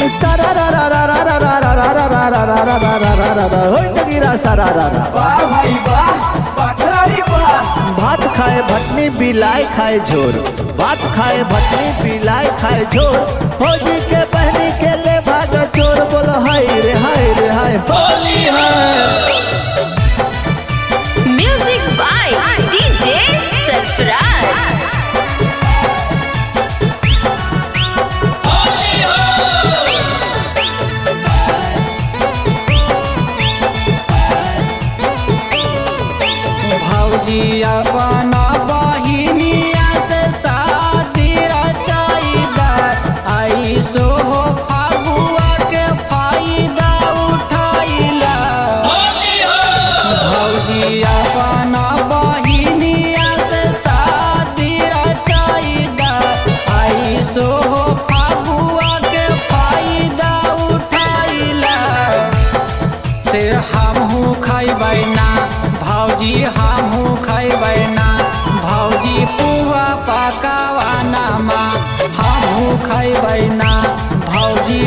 सारा रा रा रा रा रा रा रा रा रा रा रा रा रा रा रा रा रा होय जगीरा सारा रा रा। वाह भाई वाह, वाह खिलाड़ी वाह। भात खाए भटनी बिलाई खाए झोर, भात खाए भटनी बिलाई खाए झोर, फौजी के बहनी के ले भाग चोर। बोलो हाय रे हाय रे हाय होली है। Music by DJ Sarfaraz. भौजी अपना बहिनिया से शादी रचाइदा, आई सो हो फागुआ के फायदा उठाइला। भौजी अपना बहिनिया से शादी रचाइदा, आई सो हो फागुआ के फायदा उठाइला। से हमहू खैबै ना भौजी, हमहू खैबै ना भौजी, पुआ पकवाना मा हमहू खैबै ना भौजी।